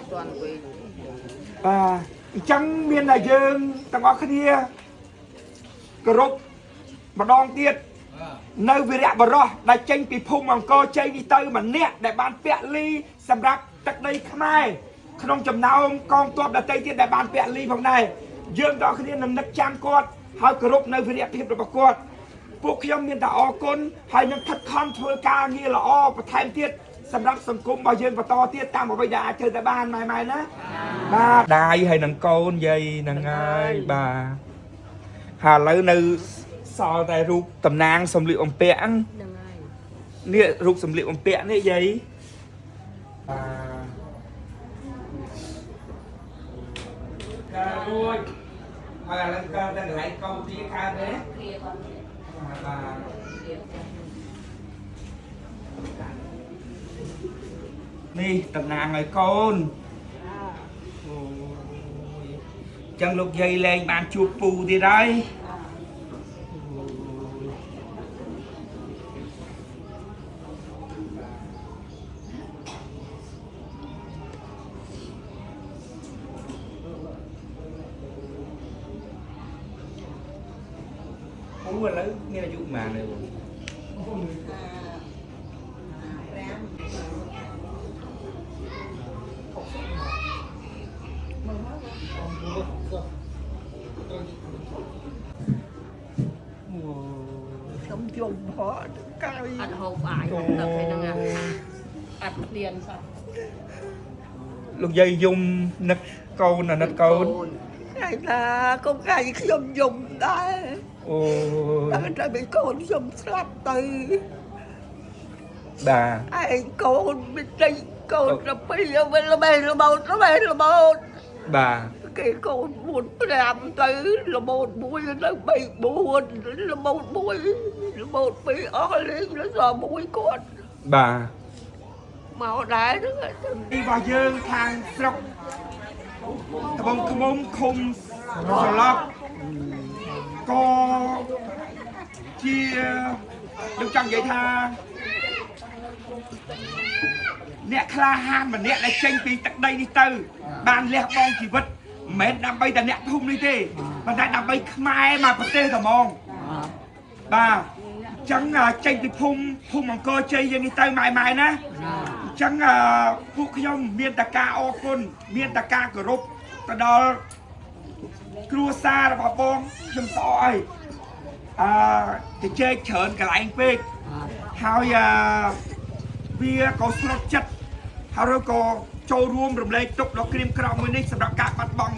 ត់ទាន់វិញ បាទអញ្ចឹងមានតែយើងទាំងអស់គ្នាគោរពម្ដងទៀតនៅវីរៈបរោះដែលចេញពីភូមិអង្គរជ័យនេះទៅម្នាក់ដែលបានពលីសម្រាប់ទឹកដីខ្មែរក្នុងចំណោមកងទ័ពដទៃទៀតដែលបានពលីផងដែរយើងទាំងអស់គ្នានឹងនឹកចាំគាត់ហើយគោរពនៅវីរភាពរបស់គាត់ពួកខ្ញុំមានតែអរគុណហើយនឹងខិតខំធ្វើការងារល្អបន្ថែមទៀតសម្រាប់សង្គមរបស់យើងបន្តទៀតតាមអ្វីដែលអាចធ្វើទៅបានម៉ែម៉ែណាបាទដាយហើយនឹងកូនយាយហ្នឹងហើយបាទហើយឥឡូវនៅសល់តែរូបតំណាងសម្លៀកបំពាក់ហ្នឹង ហ្នឹងហើយ នេះរូបសម្លៀកបំពាក់នេះយាយបាទកើតរួចហើយឥឡូវកើតតែកន្លែងកូនទីកើតទេបាទនេះតំណាងឲ្យកូនអូយអញ្ចឹងលោកយាយលែងបានជួបពូទៀតហើយ ពូឥឡូវមានអាយុប៉ុន្មានហើយបង ខ្ញុំយំហត់កាយ អត់ហូបអាយទឹកឯហ្នឹងអត់ឃ្លានសោះ លោកយាយយំនឹកកូនអាណិតកូន ថ្ងៃណាកុំកាយខ្ញុំយំដែរ អូយ តែតែពីកូនខ្ញុំស្លាប់ទៅ បាទ ឯងកូនមិនតិចកូនទៅពីវិញល្បេល្បោតល្បេល្បោត បាទ គេកូន4 5ទៅល្បោតមួយទៅ3 4ល្បោតមួយល្បោតពីរអស់លេងដល់សល់មួយគាត់ បាទ មកដែរហ្នឹង ទីរបស់យើងខាងស្រុកត្បូងឃ្មុំឃុំស្រឡប់ក៏ជាខ្ញុំចង់និយាយថាអ្នកក្លាហានម្នាក់ដែលចេញពីទឹកដីនេះទៅ បានលះបង់ជីវិតមិនមែនដើម្បីតែអ្នកភូមិនេះទេប៉ុន្តែដើម្បីខ្មែរមកប្រទេសតែហ្មងបាទអញ្ចឹងចេញពីភូមិភូមិអង្គរជ័យយើងនេះទៅម៉ែម៉ែណាអញ្ចឹងពួកខ្ញុំមានតែការអរគុណមានតែការគោរពទៅដល់គ្រួសាររបស់បងខ្ញុំស្អកហើយអឺទៅជែកច្រើនកន្លែងពេកហើយអឺវាក៏ស្លុតចិត្តហើយក៏ចូលរួមរំលែកទុកដល់ក្រៀមក្រំមួយនេះសម្រាប់ការបាត់បង់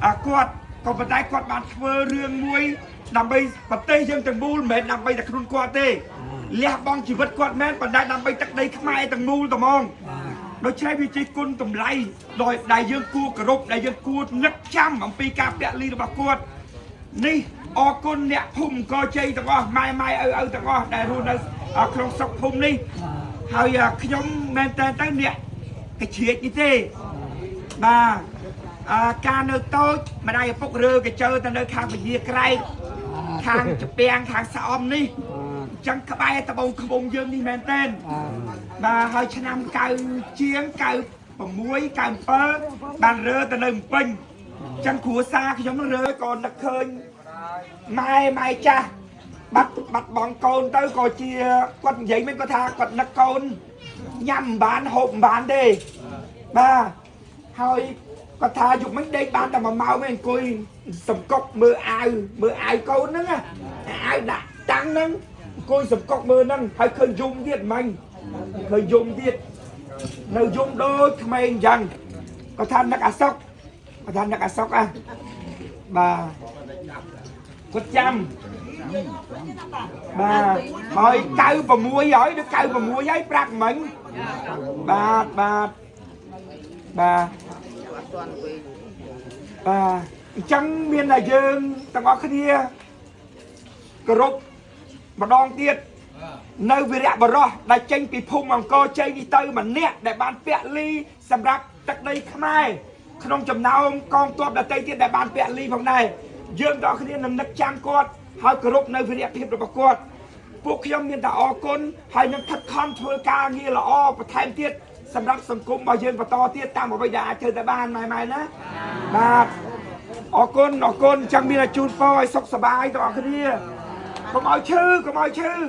អាគាត់ក៏ប៉ុន្តែគាត់បានធ្វើរឿងមួយដើម្បីប្រទេសយើងទាំងមូលមិនមែនដើម្បីតែខ្លួនគាត់ទេលះបង់ជីវិតគាត់មែនប៉ុន្តែដើម្បីទឹកដីខ្មែរទាំងមូលតែហ្មងដូច្នេះវាជាគុណតម្លៃដោយដែលយើងគួរគោរពដែលយើងគួរនឹកចាំអំពីការពលីរបស់គាត់នេះអរគុណអ្នកភូមិអង្គរជ័យទាំងអស់ម៉ែម៉ែឪឪទាំងអស់ដែលរស់នៅក្នុងស្រុកភូមិនេះហើយខ្ញុំមែនតើទៅអ្នកកជ្រៀកនេះទេបាទអើការនៅតូចម្ដាយឪពុករើកញ្ចើទៅនៅខាងពញាក្រែកខាងជពាំងខាងស្អំនេះអញ្ចឹងក្បែរត្បូងឃ្មុំយើងនេះមែនតើបាទហើយឆ្នាំ9ជាង96 97បានរើទៅនៅភ្នំពេញអញ្ចឹងគ្រួសារខ្ញុំនឹងរើក៏នឹកឃើញម៉ែម៉ែចាស់បាត់បាត់បងកូនទៅក៏ជាគាត់និយាយមិនគាត់ថាគាត់នឹកកូនញ៉ាំមិនបានហូបមិនបានទេបាទហើយគាត់ថាយប់មិញដេកបានតែមួយម៉ោងឯងអង្គុយសំកុកមើលអាវមើលអាវកូនហ្នឹងណាអាវដាក់តាំងហ្នឹងអង្គុយសំកុកមើលហ្នឹងហើយឃើញយំទៀតមិញឃើញយំទៀតនៅយំដូចក្មេងអញ្ចឹងគាត់ថានឹកអាសុកគាត់ថានឹកអាសុកអាបាទគាត់ចាំបាទហើយ96ហើយដូច96ហើយប្រាប់មិញបាទបាទបាទ អត់ទាន់វិញ បាទអញ្ចឹងមានតែយើងទាំងអស់គ្នាគោរពម្ដងទៀតនៅវីរៈបរោះដែលចេញពីភូមិអង្គរជ័យនេះទៅម្នាក់ដែលបានពលីសម្រាប់ទឹកដីខ្មែរក្នុងចំណោមកងទ័ពដទៃទៀតដែលបានពលីផងដែរយើងទាំងអស់គ្នានឹងនឹកចាំគាត់ហើយគោរពនៅវីរភាពរបស់គាត់ពួកខ្ញុំមានតែអរគុណហើយនឹងខិតខំធ្វើការងារល្អបន្ថែមទៀត សម្រាប់សង្គមរបស់យើងបន្តទៀតតាមអ្វីដែលអាចធ្វើទៅបានម៉ែម៉ែណាបាទអរគុណអរគុណអញ្ចឹងមានតែជូនពរឲ្យសុខសប្បាយទាំងអស់គ្នាកុំឲ្យឈឺកុំឲ្យឈឺ។